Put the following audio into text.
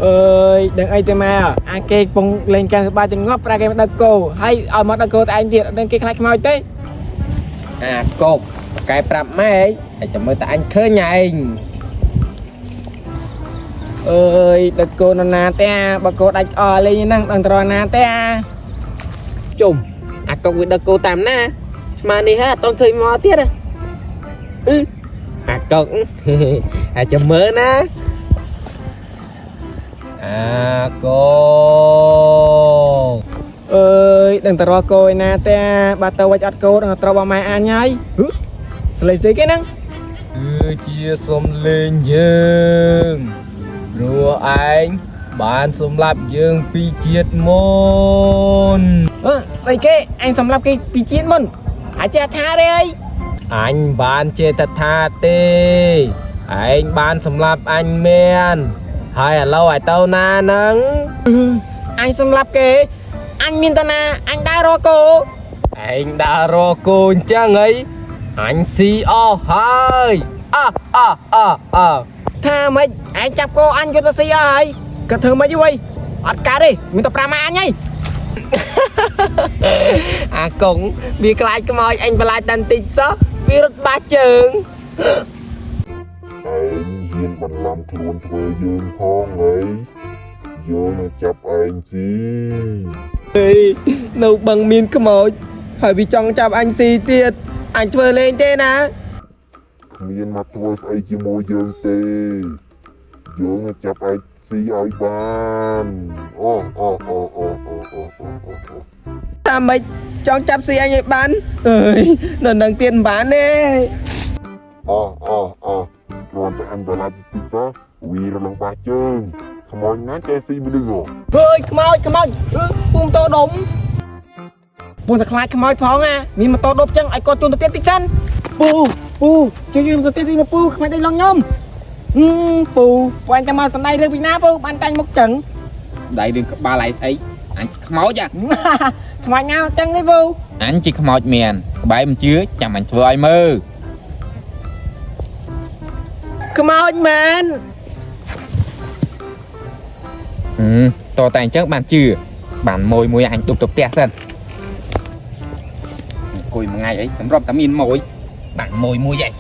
អើយដឹងអីទេម៉ែអាគេកំពុងលេងកែសបាយចងាប់ប្រាគេមកដឹកគោហើយឲ្យមកដឹកគោតែឯងទៀតអត់ដឹងគេខ្លាចខ្មោចទេ អាកុកកែប្រាប់ម៉ែហើយចាំមើលតើអញឃើញឯង អើយដឹកគោនរណាទេអាបើគោដាច់ក្អលេងហ្នឹងដឹងតរណាទេអា ជុំអាកុកវាដឹកគោតាមណាស្មាននេះហ่าអត់ទាន់ឃើញមកទៀតហ៎អឺអាកុក ហើយចាំមើលណាអាកុក អើយដឹងតរគោឯណាទេអាបើទៅវិចអត់គោដឹងត្រូវបម៉ែអញហើយហឺស្លេកស្អីគេហ្នឹង គឺជាសំលេងយើងព្រោះឯងបានសម្លាប់យើងពីជាតិមុន អឺស្អីគេអញសម្លាប់គេពីជាតិមុនអាចចេះថាទេអី អញបានចេតថាទេឯងបានសម្លាប់អញមែនហើយឥឡូវឲ្យទៅណាហ្នឹង អញសម្លាប់គេអញមានតាណាអញដើររកគោ ឯងដើររកគោអញ្ចឹងអីអញស៊ីអស់ហើយអះអះអះអះ ថាម៉េចឯងចាប់គោអញយកទៅស៊ីអស់ហើយគាត់ធ្វើម៉េចវិញអត់កើតទេមានតែ5ម៉ែអញហី អាកុងវាខ្លាចខ្មោចអញបន្លាចតាន់តិចសោះវារត់បាសជើង ឯងហ៊ានបន្លំខ្លួនធ្វើយើងផងអីយើងនឹងចាប់ឯងស៊ី ហេនៅបឹងមានខ្មោចហើយវាចង់ចាប់អញស៊ីទៀតអញធ្វើលេងទេណា គ្មានមកធ្វើស្អីជាមួយយើងទេយើងនឹងចាប់ឯងស៊ីឲ្យបានអូអូអូអូអូអូអូអូអូ ថាម៉េចចង់ចាប់ស៊ីអញឲ្យបានអើយនៅនឹងទៀតមិនបានទេ អូអូអូគ្រាន់តែអញបន្លាចតិចសោះវារលងបាសជើងខ្មោចណាចេះស៊ីមនុស្សហ៎ អើយខ្មោចខ្មោចអឺពូម៉ូតូដុំពូតែខ្លាចខ្មោចផងអាមានម៉ូតូដប់ចឹងឲ្យគាត់ជូនទៅទៀតតិចសិនពូពូជួយយើងទៅទៀតតិចមកពូខ្មោចដេញឡងខ្ញុំហឹមពូពូអញតែមកសំដីរឿងពីណាពូបានតាញ់មុខចឹង ដៃរឿងក្បាលឯងស្អីអញជាខ្មោចអា ខ្មោចងៅចឹងទេពូ អញជាខ្មោចមែនក្បែរមិនជឿចាំអញធ្វើឲ្យមើល ខ្មោចមែន ហឹមតតែអញ្ចឹងបានជឿបានម៉ួយមួយអញដប់ទៅផ្ទះសិនអង្គុយមួយថ្ងៃអីតម្រាប់តែមានម៉ួយបានម៉ួយមួយឯង